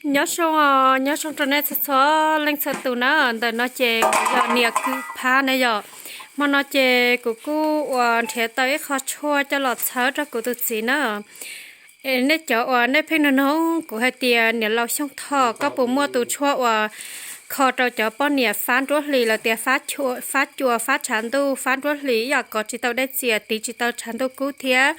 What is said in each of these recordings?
Nyob zoo, nyob zoo rau nej txhua txhua leej txhua tus na. Ntawm no ces yog niam kwv phab na yom. Hmo no ces kuv kuj uas nrhiav tau ib qho tshuaj coj los txhawb rau kuv tus txiv na. Nej cov uas nej pheej nug nug kuv hais tias niam laus Xyooj Thoj, koj puas muaj tus tshuaj uas kho rau cov poj niam fab nruab hlis los tias fab cua fab tshav ntuj fab nruab hlis ib yam kov tsis tau dej txias tiv tsis tau tshav ntuj kub thiab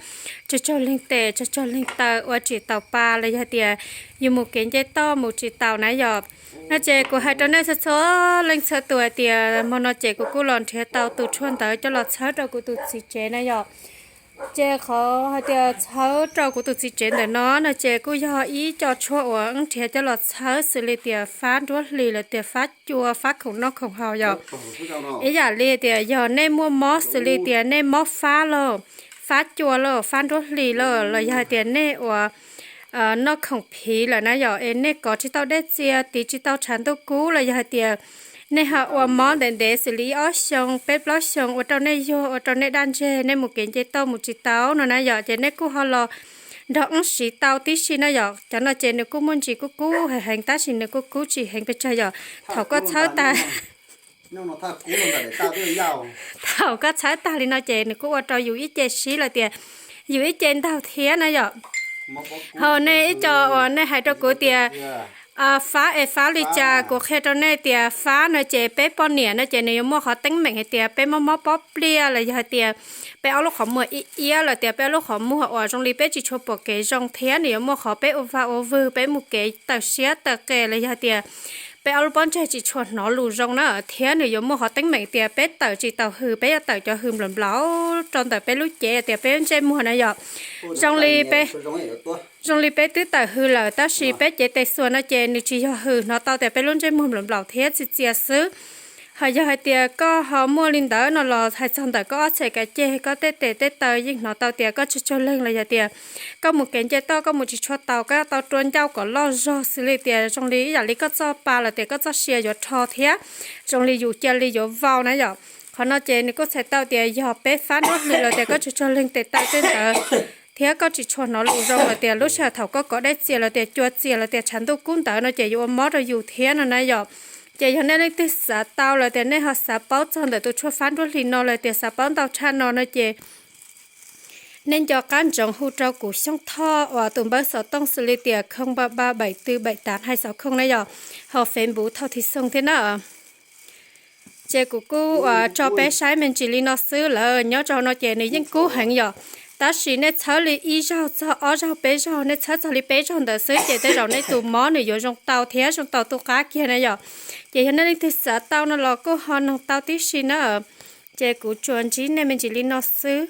tsog tsog leeg tes tsog tsog leeg taw ua tsis taus pa los yog tias yus mus kev nce toj mus tsis taus na yom. No ces kuv hais rau nej txhua txhua leej txhua tus hais tias hmo no ces kuv kuj los nrhiav tau tus tshuaj ntawd coj los txhawb rau kuv tus txiv tsev na yom. Ces qhov hais tias txhawb rau kuv tus txiv tsev ntawm no no ces kuj yog ib co tshuaj uas wb nrhiav coj los txhawb xws li tias fab nruab hlis los tias fab cua fab khoom noj khoom haus yom. Ib yam li tias yog nej muaj mob xws li tias nej mob fab lauj, fab cua lauj, fab nruab hlis lauj los yog hais tias nej uas noj khoom phiv lawm na yom, es nej kov tsis tau dej txias tiv tsis tau tshav ntuj kub los yog hais tias nej ho ua mob ntev ntev xws li ib ob xyoo peb plaub xyoo ua rau nej yuag ua rau nej daj ntseg nej mus kev nce toj mus tsis tau no na yom, ces nej kuj ho los nrog wb siv tau tib si na yom. Cov no ces nws kuj muaj ntsis kub kub heev heev tab sis nws kuj kub tsis heev pes tsawg yom. Thaum koj txhawb tas thaum koj txhawb tag li no ces nws kuj ua rau yus ib ce sib los tias yus ib ce ntaug thiab na yom. Ho nej ib co uas nej hais rau kuv tias fab es fab li cas, kuv qhia rau nej tias fab no ces peb poj niam no ces nws yuav muaj qhov teeb meem hais tias peb mob mob pob pliaj los yog hais tias peb ob lub qhov muag ib iab los tias peb ob lub qhov muag uas zoo li peb tsis tshua pom kev zoo thiab nws yuav muaj qhov peb ua vaj ua vwg peb mus kev tawm siab tawm qes los yog hais tias peb ob lub pob ntseg tsis tshua hnov lus zoo na, thiab nws yuav muaj qhov teeb meem tias peb tawm tsis taus hws, peb yuav tawm cov hws nplaum nplaum rau ntawm peb lub cev tias peb ntsej muag na yom. Zoo li peb zoo li peb twb tawm hws lawm tab sis peb cev tes xuas no ces nws tsis yog hws, hnov tau tias peb lub ntsej muag nplaum nplaum thiab txias txias xwb. Ho yog hais tias koj ho muaj li ntawd no los hais txog ntawm koj ob txhais kav ceg koj tej tes tej taw yeej hnov tau tias koj tsog tsog leeg los yog tias koj mus kev nce toj koj mus tsis tshua taus, koj yuav tau rua ncauj kom loj zog xws li tias zoo li ib yam li koj txoj pa los tias koj txoj sia yuav rho thiab zoo li yus cia li yuav vau na yom. Qhov no ces nws kuj txhais tau tias yog peb fab nruab hlis los tias koj tsog tsog leeg tes taw tej ntawd thiab koj tsis tshua hnov lus zoo los tias lub sij hawm thaum koj kov dej txias los tias cua txias los tias tshav ntuj kub ntawd no ces yuav ua mob rau yus thiab no na yom. Ces yog nej leej twg xav tau los tias nej ho xav paub txog ntawm tus tshuaj fab nruab hlis no los tias xav paub ntau tshaj no no ces nej nco qab ntsoov hu rau kuv Xyooj Thoj uas tus npawb xov tooj xws li tias không ba ba bảy tư bảy tám hai sáu không na yom, hauv Facebook Thoj Thi Xoo thiab na. Ces kuv kuj uas tso peb saib me ntsis li no xwb lawm, nyob rau no ces nws yeej kub heev yom. Tab sis nej txhawb li ib zaug txog ob zaug peb zaug, nej txhawb txog li peb zaug ntawd xwb ces tej zaum nej tus mob nws yuav zoo tau thiab zoo tau tu qab kiag na yom. Ces yog nej leej twg xav tau no los kuj ho noog tau tib si na. Ces kuv tsuas ntsib nej me ntsis li no xwb.